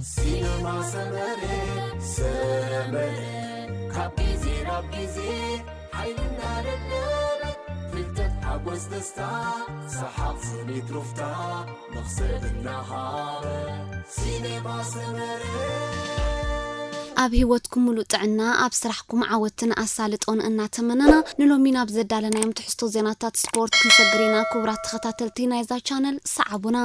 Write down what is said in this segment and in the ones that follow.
ሲነማ ሰመረ፣ ሰመረ፣ ካብ ግዜ ናብ ግዜ ሓይልና ደለበ፣ ፍልጠት፣ ሓጎስ፣ ደስታ፣ ሰሓቕ፣ ስኒት፣ ሩፍታ፣ መኽሰብ እናሃበ። ሲነማ ሰመረ። ኣብ ህይወትኩም ሙሉእ ጥዕና፣ ኣብ ስራሕኩም ዓወትን ኣሳልጦን እናተመነና፣ ንሎሚ ናብ ዘዳለናዮም ትሕዝቶ ዜናታት ስፖርት ክንሰግር ኢና። ክቡራት ተኸታተልቲ ናይዛ ቻነል፣ ሰዓቡና።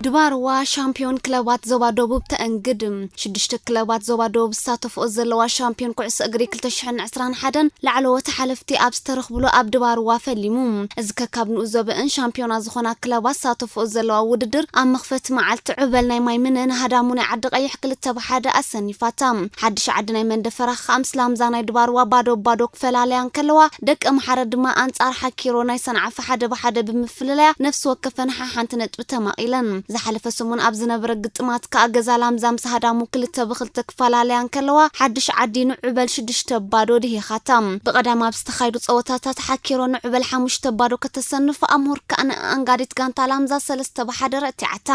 ድባርዋ ሻምፒዮን ክለባት ዞባ ደቡብ ተእንግድ። ሽዱሽተ ክለባት ዞባ ደቡብ ዝሳተፍኦ ዘለዋ ሻምፒዮን ኩዕሶ እግሪ ክልተ ሽሕን ዕስራን ሓደን ላዕለዎት ሓለፍቲ ኣብ ዝተረኽብሉ ኣብ ድባርዋ ፈሊሙ። እዚ ከካብ ንኡ ዘበእን ሻምፒዮና ዝኾና ክለባት ዝሳተፍኦ ዘለዋ ውድድር ኣብ መኽፈቲ መዓልቲ ዕበል ናይ ማይ ምነ ንሃዳሙ ናይ ዓዲ ቀይሕ ክልተ ብሓደ ኣሰኒፋታ። ሓድሽ ዓዲ ናይ መንደፈራ ከኣ ምስ ላምዛ ናይ ድባርዋ ባዶ ባዶ ክፈላለያ እንከለዋ፣ ደቂ ኣምሓረ ድማ ኣንጻር ሓኪሮ ናይ ሰንዓፈ ሓደ ብሓደ ብምፍልላያ ነፍሲ ወከፈን ሓሓንቲ ነጥቢ ተማቒለን። ዝሓለፈ ሰሙን ኣብ ዝነበረ ግጥማት ከኣ ገዛ ላምዛ ምስ ሃዳሙ ክልተ ብክልተ ክፈላለያ እንከለዋ፣ ሓድሽ ዓዲ ንዑበል ሽዱሽተ ባዶ ድሂኻታ። ብቐዳም ኣብ ዝተኻየዱ ጸወታታት ሓኪሮ ንዑበል ሓሙሽተ ባዶ ከተሰንፍ፣ ኣምሁር ከኣ ንኣንጋዲት ጋንታ ላምዛ ሰለስተ ብሓደ ረቲዓታ።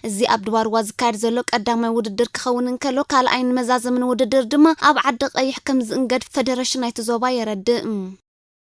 እዚ ኣብ ድባርዋ ዝካየድ ዘሎ ቀዳማይ ውድድር ክኸውን እንከሎ፣ ካልኣይን መዛዘምን ውድድር ድማ ኣብ ዓዲ ቀይሕ ከም ዝእንገድ ፈደረሽን ናይቲ ዞባ የረድእ።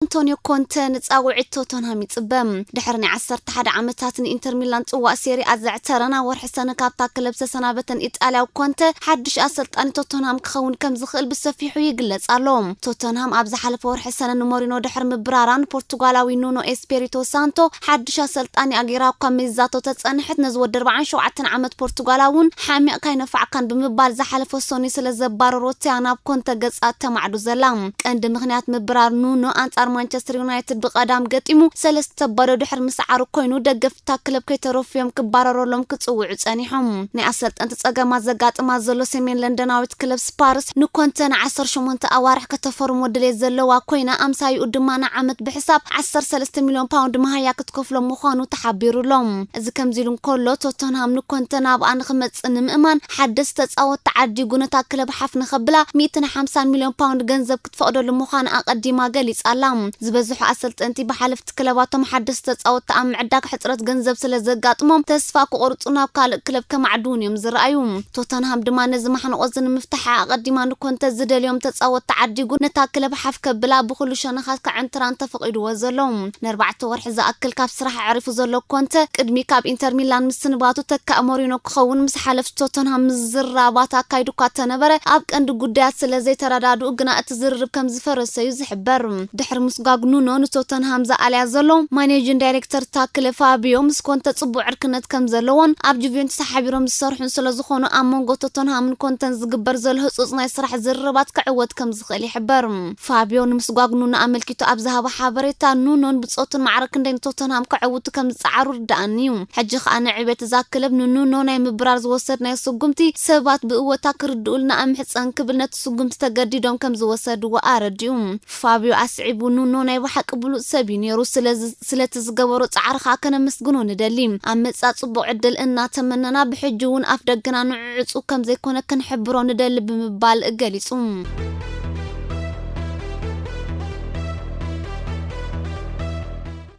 ኣንቶኒዮ ኮንተ ንጻውዒት ቶተንሃም ይጽበ። ድሕሪ ናይ ዓሰርተ ሓደ ዓመታት ንኢንተር ሚላን ጽዋእ ሴሪ ኣ ዘዕተረን ኣብ ወርሒ ሰነ ካብታ ክለብ ዝተሰናበተን ኢጣልያዊ ኮንተ፣ ሓድሽ ኣሰልጣኒ ቶተንሃም ክኸውን ከም ዝኽእል ብሰፊሑ ይግለጽ ኣሎ። ቶተንሃም ኣብ ዝሓለፈ ወርሒ ሰነ ንሞሪኖ ድሕሪ ምብራራ ንፖርቱጋላዊ ኑኖ ኤስፔሪቶ ሳንቶ ሓድሽ ኣሰልጣኒ ኣገይራ እኳ መይዛቶ ተጸንሐት፣ ነዚ ወዲ ኣርባዓን ሸውዓተን ዓመት ፖርቱጋላዊ እውን ሓሚቕ ካይነፋዕካን ብምባል ዝሓለፈ ሰኑይ ስለ ዘባረሮት እያ ናብ ኮንተ ገጻ ተማዕዱ ዘላ። ቀንዲ ምኽንያት ምብራር ኑኖ ኣንጻር ማንቸስተር ዩናይትድ ብቐዳም ገጢሙ ሰለስተ ባዶ ድሕሪ ምስዓሩ ኮይኑ፣ ደገፍቲ እታ ክለብ ከይተረፉ እዮም ክባረረሎም ክጽውዑ ጸኒሖም። ናይ ኣሰልጠንቲ ጸገማት ዘጋጥማ ዘሎ ሰሜን ለንደናዊት ክለብ ስፓርስ ንኮንተ ንዓሰርተ ሸሞንተ ኣዋርሕ ከተፈርሞ ድሌት ዘለዋ ኮይና፣ ኣምሳይኡ ድማ ንዓመት ብሕሳብ ዓሰርተ ሰለስተ ሚልዮን ፓውንድ መሃያ ክትከፍሎ ምዃኑ ተሓቢሩ ኣሎ። እዚ ከምዚ ኢሉ እንከሎ፣ ቶተንሃም ንኮንተ ናብኣ ንኽመጽእ ንምእማን ሓደስቲ ተጻወትቲ ዓዲጉ ነታ ክለብ ሓፍ ንኸብላ ሚእትን ሓምሳን ሚልዮን ፓውንድ ገንዘብ ክትፈቕደሉ ምዃና ኣቐዲማ ገሊጻ ኣላ። ዝበዝሑ ኣሰልጠንቲ ብሓለፍቲ ክለባቶም ሓደስቲ ተጻወትቲ ኣብ ምዕዳግ ሕጽረት ገንዘብ ስለ ዘጋጥሞም፣ ተስፋ ክቖርጹ ናብ ካልእ ክለብ ከማዕድዉን እዮም ዝረኣዩ። ቶተንሃም ድማ ነዚ ማሕንቖ እዚ ንምፍታሕ ኣቐዲማ ንኮንተ ዝደልዮም ተጻወትቲ ዓዲጉ ነታ ክለብ ሓፍ ከብላ ብኹሉ ሸነኻት ከዕንትራን ተፈቒድዎ ዘሎ። ንኣርባዕተ ወርሒ ዝኣክል ካብ ስራሕ ኣዕሪፉ ዘሎ ኮንተ፣ ቅድሚ ካብ ኢንተር ሚላን ምስንባቱ ተካእ ሞሪኖ ክኸውን ምስ ሓለፍቲ ቶተንሃም ምዝራባት ኣካይዱ እኳ ተነበረ፣ ኣብ ቀንዲ ጉዳያት ስለ ዘይተረዳድኡ ግና እቲ ዝርርብ ከም ዝፈረሰ እዩ ዝሕበር። ድሕሪ ምስጓግ ኑኖ ንቶተንሃም ዝኣልያ ዘሎ ማኔጂን ዳይሬክተር እታ ክለብ ፋቢዮ ምስ ኮንተ ጽቡቕ ዕርክነት ከም ዘለዎን ኣብ ጁቬንቱስ ሓቢሮም ዝሰርሑን ስለ ዝኾኑ፣ ኣብ መንጎ ቶተንሃምን ኮንተን ዝግበር ዘሎ ህጹጽ ናይ ስራሕ ዝርርባት ክዕወት ከም ዝኽእል ይሕበር። ፋቢዮ ንምስጓግ ኑኖ ኣመልኪቱ ኣብ ዝሃቦ ሓበሬታ፣ ኑኖን ብጾቱን ማዕረ ክንደይ ንቶተንሃም ከዕውቱ ከም ዝጸዓሩ ርዳኣኒ እዩ። ሕጂ ከኣ ንዕቤት እዛ ክለብ ንኑኖ ናይ ምብራር ዝወሰድናዮ ስጉምቲ ሰባት ብእወታ ክርድኡልና እምሕጸን ክብል ነቲ ስጉምቲ ተገዲዶም ከም ዝወሰድዎ ኣረዲኡ። ፋቢዮ ኣስዒቡ፣ ኑኖ ናይ ብሓቂ ብሉጽ ሰብ እዩ ነይሩ፣ ስለዚ ስለቲ ዝገበሮ ጻዕሪ ከኣ ከነመስግኖ ንደሊ። ኣብ መጻኢ ጽቡቕ ዕድል እናተመነና፣ ብሕጂ እውን ኣፍ ደገና ንዑ ዕጹው ከም ዘይኮነ ክንሕብሮ ንደሊ ብምባል ገሊጹ።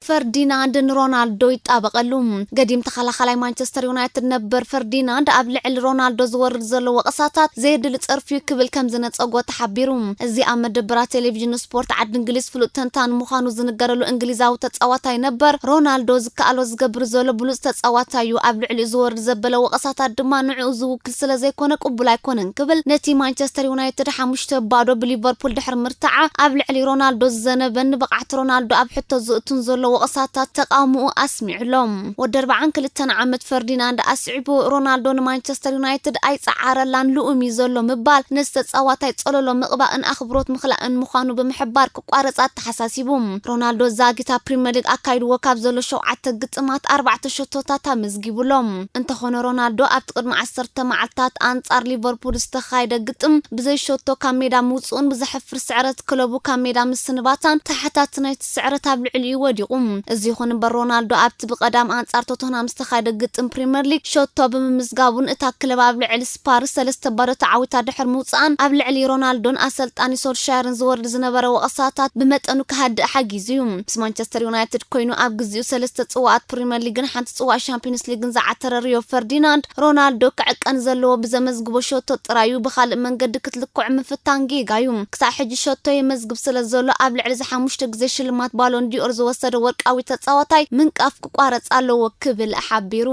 ፈርዲናንድ ንሮናልዶ ይጣበቐሉ። ገዲም ተኸላኻላይ ማንቸስተር ዩናይትድ ነበር ፈርዲናንድ ኣብ ልዕሊ ሮናልዶ ዝወርድ ዘሎ ወቐሳታት ዘየድሊ ጸርፊ እዩ ክብል ከም ዝነጸጎ ተሓቢሩ። እዚ ኣብ መደበራት ቴሌቪዥን ስፖርት ዓዲ እንግሊዝ ፍሉጥ ተንታኒ ምዃኑ ዝንገረሉ እንግሊዛዊ ተጻዋታይ ነበር፣ ሮናልዶ ዝከኣሎ ዝገብር ዘሎ ብሉጽ ተጻዋታይ እዩ። ኣብ ልዕሊኡ ዝወርድ ዘበለ ወቐሳታት ድማ ንዕኡ ዝውክል ስለ ዘይኮነ ቅቡል ኣይኮነን ክብል ነቲ ማንቸስተር ዩናይትድ ሓሙሽተ ባዶ ብሊቨርፑል ድሕሪ ምርትዓ ኣብ ልዕሊ ሮናልዶ ዝዘነበን ንብቕዓት ሮናልዶ ኣብ ሕቶ ዝእቱን ዘሎ ወቐሳታት ተቓውሞኡ ኣስሚዑ ኣሎ። ወዲ ኣርባዓን ክልተን ዓመት ፈርዲናንድ ኣስዒቡ፣ ሮናልዶ ንማንቸስተር ዩናይትድ ኣይጸዓረላን፣ ልኡም እዩ ዘሎ ምባል ነዚ ተጻዋታይ ጸለሎ ምቕባእን ኣኽብሮት ምኽላእን ምዃኑ ብምሕባር ክቋረጽ ኣተሓሳሲቡ። ሮናልዶ ዛጊት ኣብ ፕሪምየር ሊግ ኣካይድዎ ካብ ዘሎ ሸውዓተ ግጥማት ኣርባዕተ ሸቶታት ኣመዝጊቡ ኣሎ። እንተኾነ ሮናልዶ ኣብቲ ቅድሚ ዓሰርተ መዓልታት ኣንጻር ሊቨርፑል ዝተኻየደ ግጥም ብዘይ ሸቶ ካብ ሜዳ ምውጽኡን ብዘሕፍር ስዕረት ክለቡ ካብ ሜዳ ምስንባታን ተሓታቲ ናይቲ ስዕረት ኣብ ልዕሊኡ ወዲቑ። እዚ ይኹን እምበር፣ ሮናልዶ ኣብቲ ብቐዳም ኣንጻር ቶተንሃም ዝተኻየደ ግጥም ፕሪምየር ሊግ ሸቶ ብምምዝጋቡን እታ ክለብ ኣብ ልዕሊ ስፓርስ ሰለስተ ባዶ ተዓዊታ ድሕሪ ምውጽኣን፣ ኣብ ልዕሊ ሮናልዶን ኣሰልጣኒ ሶልሻየርን ዝወርድ ዝነበረ ወቐሳታት ብመጠኑ ክሃድእ ሓጊዙ እዩ። ምስ ማንቸስተር ዩናይትድ ኮይኑ ኣብ ግዜኡ ሰለስተ ጽዋኣት ፕሪምየር ሊግን ሓንቲ ጽዋእ ሻምፒዮንስ ሊግን ዝዓተረ ሪዮ ፈርዲናንድ፣ ሮናልዶ ክዕቀን ዘለዎ ብዘመዝግቦ ሸቶ ጥራይ እዩ፣ ብኻልእ መንገዲ ክትልክዖ ምፍታን ጌጋ እዩ። ክሳዕ ሕጂ ሸቶ የመዝግብ ስለ ዘሎ፣ ኣብ ልዕሊ እዚ ሓሙሽተ ግዜ ሽልማት ባሎን ዲኦር ዝወሰደ ወርቃዊ ተጻዋታይ ምንቃፍ ክቋረጽ ኣለዎ ክብል ሓቢሩ።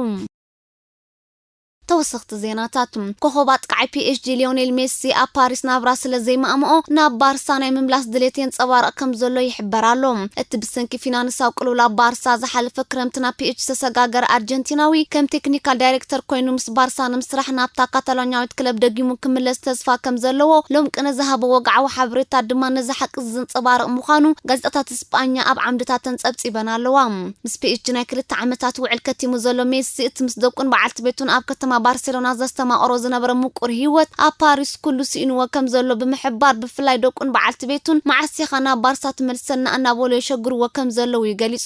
ተወሰኽቲ ዜናታት። ኮኸብ ኣጥቃዓይ ፒ ኤስ ጂ ሊዮኔል ሜሲ ኣብ ፓሪስ ናብራ ስለ ዘይማእምኦ፣ ናብ ባርሳ ናይ ምምላስ ድሌት የንጸባርቕ ከም ዘሎ ይሕበር ኣሎ። እቲ ብሰንኪ ፊናንሳዊ ቅልውላው ባርሳ ዝሓለፈ ክረምቲ ናብ ፒ ኤስ ጂ ዝተሰጋገረ ኣርጀንቲናዊ፣ ከም ቴክኒካል ዳይሬክተር ኮይኑ ምስ ባርሳ ንምስራሕ ናብታ ካታሎኛዊት ክለብ ደጊሙ ክምለስ ተስፋ ከም ዘለዎ ሎም ቅነ ዝሃቦ ወግዓዊ ሓበሬታ ድማ ነዚ ሓቂ ዘንጸባርቕ ምዃኑ ጋዜጣታት ስጳኛ ኣብ ዓምድታተን ጸብጺበን ኣለዋ። ምስ ፒ ኤስ ጂ ናይ ክልተ ዓመታት ውዕል ከቲሙ ዘሎ ሜሲ፣ እቲ ምስ ደቁን በዓልቲ ቤቱን ኣብ ከተማ ባርሴሎና ዘስተማቕሮ ዝነበረ ምቁር ህይወት ኣብ ፓሪስ ኩሉ ስኢንዎ ከም ዘሎ ብምሕባር፣ ብፍላይ ደቁን በዓልቲ ቤቱን "መዓስ ኢኻ ናብ ባርሳ ትመልሰና?" እናበሉ የሸግርዎ ከም ዘለዉ እዩ ገሊጹ።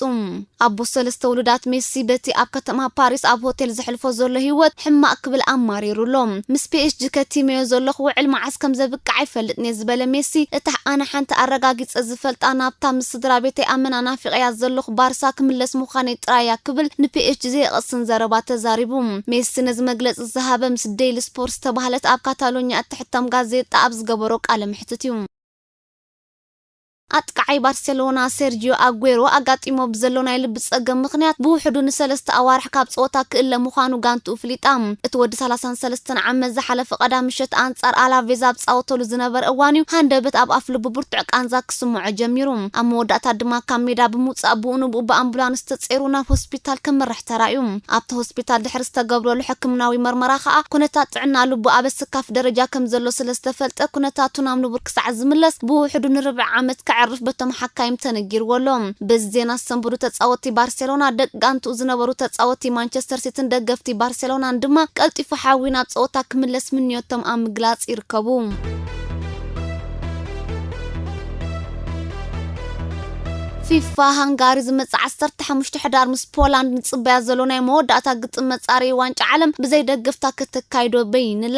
ኣቦ ሰለስተ ውሉዳት ሜሲ፣ በቲ ኣብ ከተማ ፓሪስ ኣብ ሆቴል ዘሕልፎ ዘሎ ህይወት ሕማቕ ክብል ኣማሪሩ ኣሎ። "ምስ ፒ ኤስ ጂ ከቲመዮ ዘለኹ ውዕል መዓስ ከም ዘብቅዕ ኣይፈልጥን እየ" ዝበለ ሜሲ፣ "እታ ኣነ ሓንቲ ኣረጋጊጸ ዝፈልጣ፣ ናብታ ምስ ስድራ ቤተይ ኣመና ናፊቐያ ዘለኹ ባርሳ ክምለስ ምዃነይ ጥራይ እያ" ክብል ንፒ ኤስ ጂ ዘየቕስን ዘረባ ተዛሪቡ። ሜሲ ነዚ መግለጺ ዝሃበ ምስ ዴይሊ ስፖርት ዝተባህለት ኣብ ካታሎኛ እትሕተም ጋዜጣ ኣብ ዝገበሮ ቃለ መሕትት እዩ። ኣጥቃዓይ ባርሴሎና ሴርጂዮ ኣጉዌሮ ኣጋጢሞ ብዘሎ ናይ ልቢ ጸገም ምኽንያት ብውሕዱ ንሰለስተ ኣዋርሕ ካብ ጸወታ ክእለ ምዃኑ ጋንትኡ ፍሊጣ። እቲ ወዲ ሰላሳን ሰለስተን ዓመት ዝሓለፈ ቀዳም ምሸት ኣንጻር ኣላቬዝ ኣብ ጻወተሉ ዝነበረ እዋን እዩ ሃንደበት ኣብ ኣፍ ልቡ ብርቱዕ ቃንዛ ክስምዖ ጀሚሩ። ኣብ መወዳእታ ድማ ካብ ሜዳ ብምውጻእ ብኡ ንብኡ ብኣምቡላንስ ተጸይሩ ናብ ሆስፒታል ከምርሕ ተራእዩ። ኣብቲ ሆስፒታል ድሕሪ ዝተገብረሉ ሕክምናዊ መርመራ ከኣ ኩነታት ጥዕና ልቡ ኣብ ኣሰካፊ ደረጃ ከም ዘሎ ስለ ዝተፈልጠ፣ ኩነታቱ ናብ ንቡር ክሳዕ ዝምለስ ብውሕዱ ንርብዒ ዓመት ከዕርፍ በቶም ሓካይም ተነጊርዎ ኣሎ። በዚ ዜና ዝሰንበዱ ተጻወትቲ ባርሴሎና፣ ደቂ ጋንትኡ ዝነበሩ ተጻወትቲ ማንቸስተር ሲቲን ደገፍቲ ባርሴሎናን ድማ ቀልጢፉ ሓዊ ናብ ጸወታ ክምለስ ምንዮቶም ኣብ ምግላጽ ይርከቡ። ፊፋ፣ ሃንጋሪ ዝመጽእ ዓሰርተ ሓሙሽተ ሕዳር ምስ ፖላንድ ንጽበያ ዘሎ ናይ መወዳእታ ግጥም መጻረዪ ዋንጫ ዓለም ብዘይ ደገፍታ ከተካይዶ በይንላ።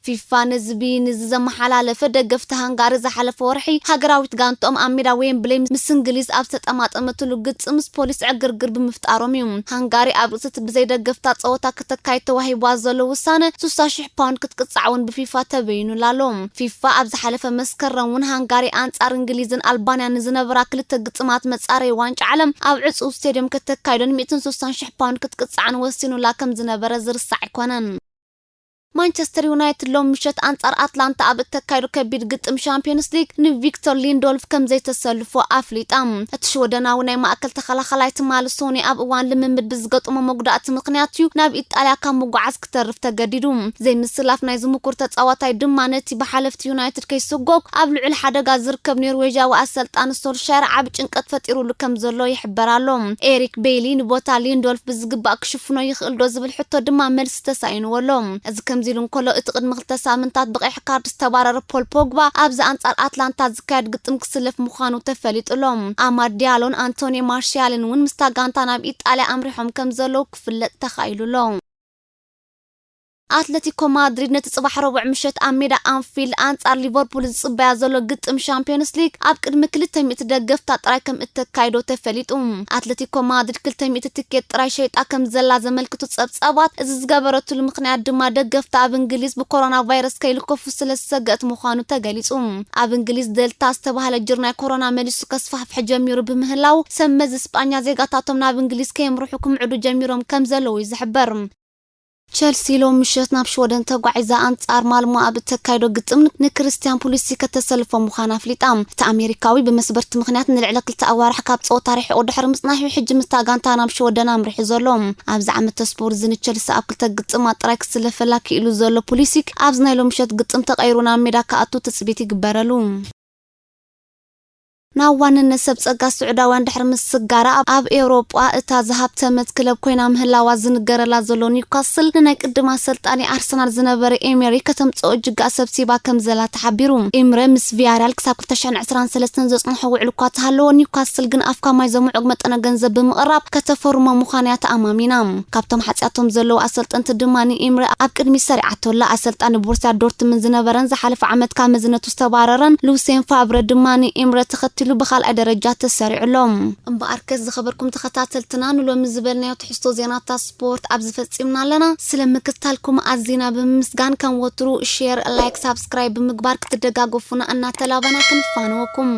ፊፋ ነዚ ብይን እዚ ዘመሓላለፈ፣ ደገፍቲ ሃንጋሪ ዝሓለፈ ወርሒ ሃገራዊት ጋንትኦም ኣብ ሜዳ ዌምብሌይ ምስ እንግሊዝ ኣብ ዝተጠማጠመትሉ ግጥም ምስ ፖሊስ ዕግርግር ብምፍጣሮም እዩ። ሃንጋሪ ኣብ ርእሲ እቲ ብዘይ ደገፍታ ጸወታ ከተካይድ ተዋሂብዋ ዘሎ ውሳነ፣ ስሳ ሽሕ ፓውንድ ክትቅጻዕ እውን ብፊፋ ተበይኑላ ኣሎ። ፊፋ ኣብ ዝሓለፈ መስከረም እውን ሃንጋሪ ኣንጻር እንግሊዝን ኣልባንያን ንዝነበራ ክልተ ግጥማት መጻረዪ ዋንጫ ዓለም ኣብ ዕጹው ስቴድዮም ከተካይዶን ሚእትን ስሳን ሽሕ ፓውንድ ክትቅጻዕን ወሲኑላ ከም ዝነበረ ዝርሳዕ ኣይኮነን። ማንቸስተር ዩናይትድ ሎም ምሸት ኣንጻር ኣትላንታ ኣብ እተካይዶ ከቢድ ግጥም ሻምፒዮንስ ሊግ ንቪክቶር ሊንዶልፍ ከም ዘይተሰልፎ ኣፍሊጣ። እቲ ሽወደናዊ ናይ ማእከል ተኸላኸላይ ትማሊ ሶኒ ኣብ እዋን ልምምድ ብዝገጠሞ መጉዳእቲ ምኽንያት እዩ ናብ ኢጣልያ ካብ ምጉዓዝ ክተርፍ ተገዲዱ። ዘይምስላፍ ናይዚ ምኩር ተጻዋታይ ድማ ነቲ ብሓለፍቲ ዩናይትድ ከይስጎግ ኣብ ልዑል ሓደጋ ዝርከብ ኖርዌጃዊ ኣሰልጣኒ ሶልሻየር ዓቢ ጭንቀት ፈጢሩሉ ከም ዘሎ ይሕበር ኣሎ። ኤሪክ ቤይሊ ንቦታ ሊንዶልፍ ብዝግባእ ክሽፍኖ ይኽእል ዶ ዝብል ሕቶ ድማ መልሲ ተሳኢንዎ ኣሎ። እዚ ከምዚ ኢሉ እንከሎ፣ እቲ ቅድሚ ክልተ ሳምንታት ብቐይሕ ካርድ ዝተባረረ ፖል ፖግባ ኣብዚ ኣንጻር ኣትላንታ ዝካየድ ግጥም ክስለፍ ምዃኑ ተፈሊጡ ኣሎ። ኣማድ ዲያሎን ኣንቶኒ ማርሻልን እውን ምስታ ጋንታ ናብ ኢጣልያ ኣምሪሖም ከም ዘለዉ ክፍለጥ ተኻኢሉ ኣሎ። ኣትለቲኮ ማድሪድ ነቲ ጽባሕ ረቡዕ ምሸት ኣብ ሜዳ ኣንፊልድ ኣንጻር ሊቨርፑል ዝጽበያ ዘሎ ግጥም ሻምፒዮንስ ሊግ ኣብ ቅድሚ ክልተ ሚእቲ ደገፍታ ጥራይ ከም እተካይዶ ተፈሊጡ። ኣትለቲኮ ማድሪድ ክልተ ሚእቲ ትኬት ጥራይ ሸይጣ ከም ዘላ ዘመልክቱ ጸብጻባት፣ እዚ ዝገበረትሉ ምኽንያት ድማ ደገፍታ ኣብ እንግሊዝ ብኮሮና ቫይረስ ከይልከፉ ስለ ዝሰገአት ምዃኑ ተገሊጹ። ኣብ እንግሊዝ ደልታ ዝተባህለ ጅር ናይ ኮሮና መሊሱ ከስፋሕፍሕ ጀሚሩ ብምህላው፣ ሰብ መዚ ስጳኛ ዜጋታቶም ናብ እንግሊዝ ከየምርሑ ክምዕዱ ጀሚሮም ከም ዘለዉ እዩ ዝሕበር። ቸልሲ ሎም ምሸት ናብ ሽወደን ተጓዒዛ ኣንጻር ማልሞ ኣብ እተካይዶ ግጥም ንክሪስትያን ፑሊሲክ ከተሰልፎ ምዃና ኣፍሊጣ። እቲ ኣሜሪካዊ ብመስበርቲ ምኽንያት ንልዕሊ ክልተ ኣዋርሕ ካብ ጸወታ ርሒቑ ድሕሪ ምጽናሑ ሕጂ ምስታ ጋንታ ናብ ሽወደን ኣምሪሑ ዘሎ። ኣብዚ ዓመተ ስፖርት እዚ ንቸልሲ ኣብ ክልተ ግጥማት ጥራይ ክስለፈላ ክኢሉ ዘሎ ፑሊሲክ፣ ኣብዚ ናይ ሎም ምሸት ግጥም ተቐይሩ ናብ ሜዳ ክኣቱ ትጽቢት ይግበረሉ። ናብ ዋንነት ሰብ ጸጋ ስዑዳውያን ድሕሪ ምስጋራ፣ ኣብ፣ ኣብ ኤውሮጳ እታ ዝሃብተመት ክለብ ኮይና ምህላዋ ዝንገረላ ዘሎ ኒውካስል፣ ንናይ ቅድም ኣሰልጣኒ ኣርሰናል ዝነበረ ኤሜሪ ከተምጽኦ ጅግኣ ሰብሲባ ከም ዘላ ተሓቢሩ። ኤምረ ምስ ቪያሪያል ክሳብ ክልተ ሽሕን ዕስራን ሰለስተን ዘጽንሖ ውዕል እኳ ተሃለዎ፣ ኒውካስል ግን ኣፍካ ማይ ዘምዑ መጠነ ገንዘብ ብምቕራብ ከተፈርሞ ምዃን'ያ ተኣማሚና። ካብቶም ሓጽያቶም ዘለዉ ኣሰልጠንቲ ድማ ንኤምረ ኣብ ቅድሚት ሰሪዓቶ ኣላ። ኣሰልጣኒ ቦሩስያ ዶርትምን ዝነበረን ዝሓለፈ ዓመት ካብ መዝነቱ ዝተባረረን ሉሴን ፋብረ ድማ ንኤምረ ተኸቲሉ ብኻልኣይ ደረጃ ተሰሪዑ ኣሎ። እምበኣርከስ ዝኸበርኩም ተኸታተልትና፣ ንሎሚ ዝበልናዮ ትሕዝቶ ዜናታት ስፖርት ኣብዚ ፈጺምና ኣለና። ስለ ምክትታልኩም ኣዚና ብምምስጋን፣ ከም ወትሩ ሼር፣ ላይክ፣ ሳብስክራይብ ብምግባር ክትደጋገፉና እናተላበና ክንፋነወኩም።